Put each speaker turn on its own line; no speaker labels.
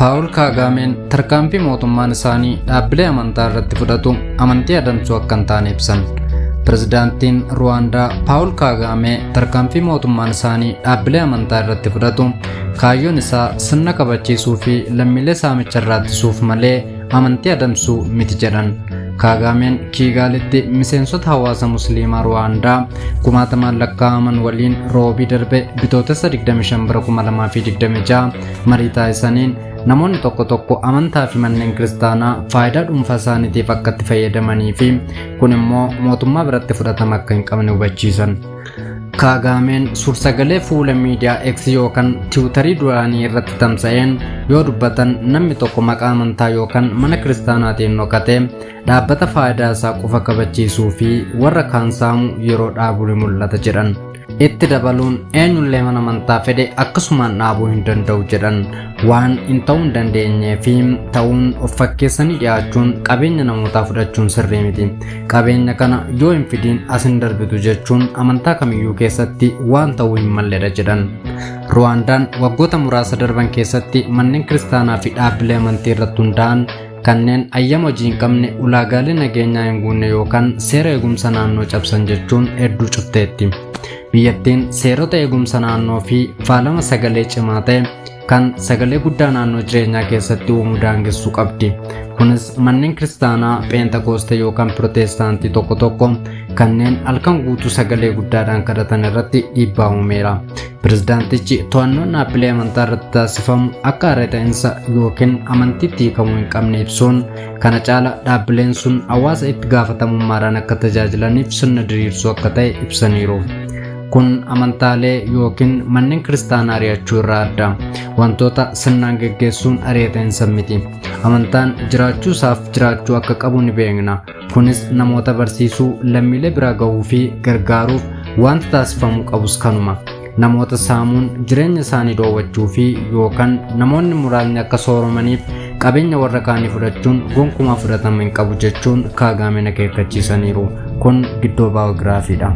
Paawul Kaagaameen tarkaanfii mootummaan isaanii dhaabbilee amantaa irratti fudhatu amantii adamsuu akka hin taane ibsan. Pirezidaantiin Ruwaandaa Paawul Kaagaamee tarkaanfii mootummaan isaanii dhaabbilee amantaa irratti fudhatu kaayyoon isaa sirna kabachiisuu fi lammiilee saamicha irraa ittisuuf malee amantii adamsuu miti jedhan. Kaagaameen Kiigaalitti miseensota hawaasa Musliimaa Ruwaandaa kumaatamaan lakkaa'aman waliin Roobii darbe Bitootessa 25 bara 2026 marii taasisaniin, namoonni tokko tokko amantaa fi manneen kiristaanaa faayidaa dhuunfaa isaaniitiif akka itti fayyadamanii fi kun immoo mootummaa biratti fudhatama akka hin qabne hubachiisan. Kaagaameen suursagalee fuula miidiyaa X yookaan Tiwutarii duraanii irratti tamsa'een yoo dubbatan, namni tokko maqaa amantaa yookaan mana kiristaanaatiin dhokatee dhaabbata faayidaa isaa qofa kabachiisuu fi warra kaan saamu yeroo dhaabu ni mul'ata jedhan. Itti dabaluun, eenyullee mana amantaa fedhe akkasumaan dhaabuu hin danda'u jedhan. Waan hin ta'uu hin dandeenyee fi ta'uun of fakkeessanii dhiyaachuun qabeenya namootaa fudhachuun sirrii miti. Qabeenya kana yoo hin fidiin as hin darbitu jechuun amantaa kamiyyuu keessatti waan ta'uu hin malledha jedhan. Ruwaandaan waggoota muraasa darban keessatti manneen kiristaanaa fi dhaabbilee amantii irratti hundaa'an kanneen ayyama hojii hin qabne, ulaagaalee nageenyaa hin guunne yookaan seera eegumsa naannoo cabsan jechuun hedduu cufteetti. Biyyattiin seerota eegumsa naannoo fi faalama sagalee cimaa ta'e kan sagalee guddaa naannoo jireenyaa keessatti uumuu daangessuu qabdi. Kunis manneen kiristaanaa Pheenxaqooste yookaan Pirootestaantii tokko tokko kanneen halkan guutuu sagalee guddaadhaan kadhatan irratti dhiibbaa uumeera. Pirezidaantichi to'annoon dhaabbilee amantaa irratti taasifamu akka ari'atainsa yookiin amantiitti hiikamuu hin qabne ibsuun, kana caala dhaabbileen sun hawaasa itti gaafatamummaadhaan akka tajaajilaniif sirna diriirsuu akka ta'e ibsaniiru. Kun amantaalee yookiin manneen kiristaanaa ari'achuu irraa adda. Wantoota sirnaan geggeessuun ari'atainsa miti. Amantaan jiraachuu isaaf jiraachuu akka qabu ni beekna. Kunis namoota barsiisuu, lammiilee bira gahuu fi gargaaruuf wanta taasifamuu qabus kanuma. Namoota saamuun, jireenya isaanii dhoowwachuu fi yookaan namoonni muraasni akka sooromaniif qabeenya warra kaanii fudhachuun gonkumaa fudhatama hin qabu jechuun Kaagaameen akeekkachiisaniiru. Kun giddoo baayogiraafiidha.